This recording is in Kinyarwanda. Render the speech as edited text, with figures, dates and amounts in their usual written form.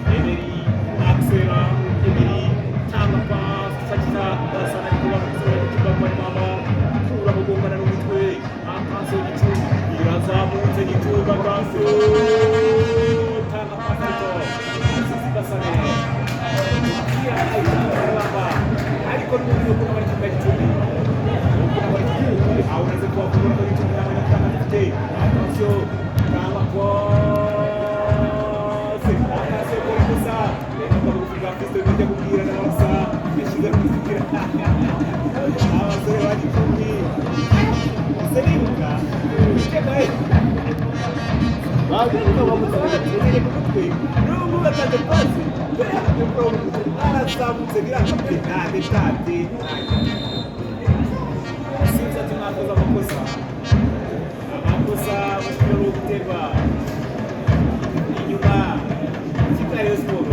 Emery, Axela. Attention, tanga pasi, ariko Azizi Basane umupira ahita arabamba, ariko n'ubundi ukunda bari kibuga Gicumbi, ukunda bari Gicumbi aho unaze kuwakura ko Gicumbi nta mwanya utanga dufite. Attention, tanga pasi, attention, kora ikosa reka bugufi bwa Fiston bijya kubwira na Masa yashyize ku mupira abasore ba Gicumbi ese nibuka ibitego babiruka bamutsindira ku mutwe n'ubu batanze pasi arazamutse biranga pe, nta détente. Sinzi ati mwakoze amakosa, amakosa, umupira uri guterwa inyuma ikipe ya Rayon Sport.